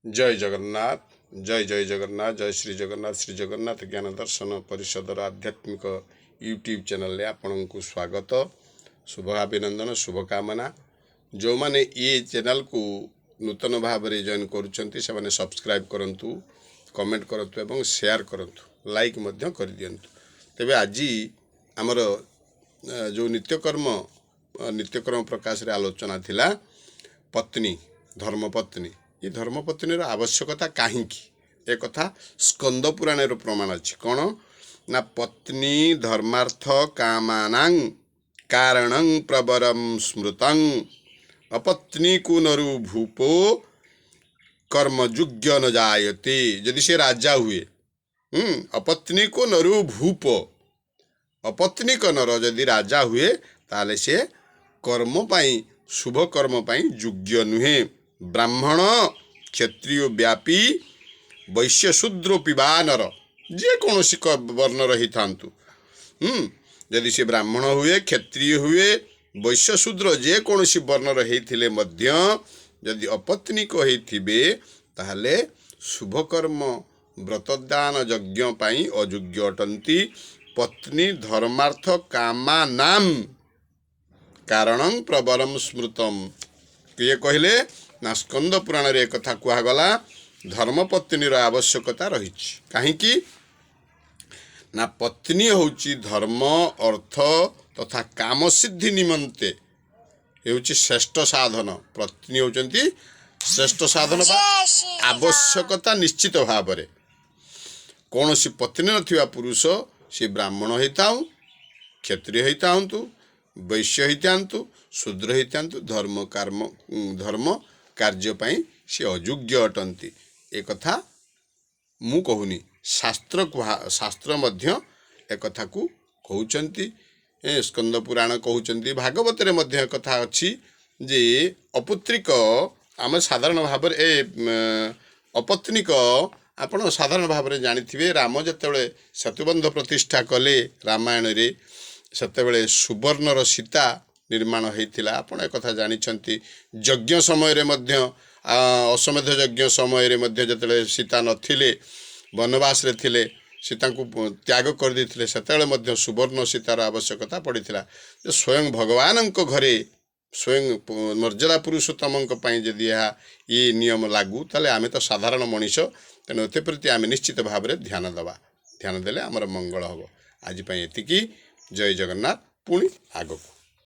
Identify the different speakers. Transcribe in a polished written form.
Speaker 1: ଜୟ ଜଗନ୍ନାଥ, ଜୟ ଜୟ ଜଗନ୍ନାଥ, ଜୟ ଶ୍ରୀ ଜଗନ୍ନାଥ। ଶ୍ରୀ ଜଗନ୍ନାଥ ଜ୍ଞାନ ଦର୍ଶନ ପରିଷଦର ଆଧ୍ୟାତ୍ମିକ ୟୁଟ୍ୟୁବ୍ ଚ୍ୟାନେଲରେ ଆପଣଙ୍କୁ ସ୍ୱାଗତ, ଶୁଭ ଅଭିନନ୍ଦନ, ଶୁଭକାମନା। ଯେଉଁମାନେ ଏ ଚ୍ୟାନେଲକୁ ନୂତନ ଭାବରେ ଜଏନ୍ କରୁଛନ୍ତି, ସେମାନେ ସବସ୍କ୍ରାଇବ୍ କରନ୍ତୁ, କମେଣ୍ଟ କରନ୍ତୁ ଏବଂ ସେୟାର କରନ୍ତୁ, ଲାଇକ୍ ମଧ୍ୟ କରିଦିଅନ୍ତୁ। ତେବେ ଆଜି ଆମର ଯେଉଁ ନିତ୍ୟକର୍ମ ପ୍ରକାଶରେ ଆଲୋଚନା ଥିଲା ପତ୍ନୀ, ଧର୍ମପତ୍ନୀ। ଏ ଧର୍ମପତ୍ନୀର ଆବଶ୍ୟକତା କାହିଁକି, ଏ କଥା ସ୍କନ୍ଦ ପୁରାଣର ପ୍ରମାଣ ଅଛି। କ'ଣ ନା ପତ୍ନୀ ଧର୍ମାର୍ଥ କାମାନାଂ କାରଣଂ ପ୍ରବରಂ ସ୍ମୃତଂ, ଅପତ୍ନୀକୁ ନରୁ ଭୂପୋ କର୍ମଯୋଗ୍ୟ ନ ଜାୟତେ। ଯଦି ସେ ରାଜା ହୁଏ, ଅପତ୍ନୀକୁ ନରୁ ଭୂପ, ଅପତ୍ନୀକ ନର ଯଦି ରାଜା ହୁଏ, ତାହେଲେ ସେ କର୍ମ ପାଇଁ, ଶୁଭ କର୍ମ ପାଇଁ ଯୋଗ୍ୟ ନୁହେଁ। ବ୍ରାହ୍ମଣ କ୍ଷତ୍ରିୟ ବ୍ୟାପୀ ବୈଶ୍ୟ ଶୂଦ୍ର ପିବା ନର, ଯେକୌଣସି ବର୍ଣ୍ଣର ହେଇଥାନ୍ତୁ, ଯଦି ସେ ବ୍ରାହ୍ମଣ ହୁଏ, କ୍ଷତ୍ରିୟ ହୁଏ, ବୈଶ୍ୟ ଶୂଦ୍ର ଯେକୌଣସି ବର୍ଣ୍ଣର ହେଇଥିଲେ ମଧ୍ୟ ଯଦି ଅପତ୍ନୀକ ହେଇଥିବେ, ତାହେଲେ ଶୁଭକର୍ମ ବ୍ରତଦାନ ଯଜ୍ଞ ପାଇଁ ଅଯୋଗ୍ୟ ଅଟନ୍ତି। ପତ୍ନୀ ଧର୍ମାର୍ଥ କାମାନାମ କାରଣଂ ପ୍ରବରಂ ସ୍ମୃତମ୍। କିଏ କହିଲେ ନା ସ୍କନ୍ଦ ପୁରାଣରେ ଏକଥା କୁହାଗଲା। ଧର୍ମପତ୍ନୀର ଆବଶ୍ୟକତା ରହିଛି କାହିଁକି ନା ପତ୍ନୀ ହେଉଛି ଧର୍ମ, ଅର୍ଥ ତଥା କାମସିଦ୍ଧି ନିମନ୍ତେ ହେଉଛି ଶ୍ରେଷ୍ଠ ସାଧନ। ପତ୍ନୀ ହେଉଛନ୍ତି ଶ୍ରେଷ୍ଠ ସାଧନ ବା ଆବଶ୍ୟକତା। ନିଶ୍ଚିତ ଭାବରେ କୌଣସି ପତ୍ନୀ ନଥିବା ପୁରୁଷ, ସେ ବ୍ରାହ୍ମଣ ହେଇଥାଉ, କ୍ଷତ୍ରିୟ ହେଇଥାନ୍ତୁ, ବୈଶ୍ୟ ହେଇଥାନ୍ତୁ, ଶୂଦ୍ର ହେଇଥାନ୍ତୁ, ଧର୍ମ କାର୍ଯ୍ୟ ପାଇଁ ସେ ଅଯୋଗ୍ୟ ଅଟନ୍ତି। ଏ କଥା ମୁଁ କହୁନି, ଶାସ୍ତ୍ର କୁହା, ଶାସ୍ତ୍ର ମଧ୍ୟ ଏକଥାକୁ କହୁଛନ୍ତି। ସ୍କନ୍ଦ ପୁରାଣ କହୁଛନ୍ତି, ଭାଗବତରେ ମଧ୍ୟ ଏକଥା ଅଛି ଯେ ଅପୁତ୍ରିକ ଆମେ ସାଧାରଣ ଭାବରେ ଅପତ୍ନିକ ଆପଣ ସାଧାରଣ ଭାବରେ ଜାଣିଥିବେ, ରାମ ଯେତେବେଳେ ସେତୁବନ୍ଧ ପ୍ରତିଷ୍ଠା କଲେ ରାମାୟଣରେ, ସେତେବେଳେ ସୁବର୍ଣ୍ଣର ସୀତା ନିର୍ମାଣ ହେଇଥିଲା। ଆପଣ ଏକଥା ଜାଣିଛନ୍ତି। ଯଜ୍ଞ ସମୟରେ ମଧ୍ୟ, ଅଶ୍ୱମେଧ ଯଜ୍ଞ ସମୟରେ ମଧ୍ୟ ଯେତେବେଳେ ସୀତା ନଥିଲେ, ବନବାସରେ ଥିଲେ, ସୀତାଙ୍କୁ ତ୍ୟାଗ କରିଦେଇଥିଲେ, ସେତେବେଳେ ମଧ୍ୟ ସୁବର୍ଣ୍ଣ ସୀତାର ଆବଶ୍ୟକତା ପଡ଼ିଥିଲା। ଯେ ସ୍ୱୟଂ ଭଗବାନଙ୍କ ଘରେ, ସ୍ୱୟଂ ମର୍ଯ୍ୟାଦା ପୁରୁଷୋତ୍ତମଙ୍କ ପାଇଁ ଯଦି ଏହା ଏ ନିୟମ ଲାଗୁ, ତାହେଲେ ଆମେ ତ ସାଧାରଣ ମଣିଷ। ତେଣୁ ଏଥିପ୍ରତି ଆମେ ନିଶ୍ଚିତ ଭାବରେ ଧ୍ୟାନ ଦେବା। ଧ୍ୟାନ ଦେଲେ ଆମର ମଙ୍ଗଳ ହେବ। ଆଜି ପାଇଁ ଏତିକି। ଜୟ ଜଗନ୍ନାଥ। ପୁଣି ଆଗକୁ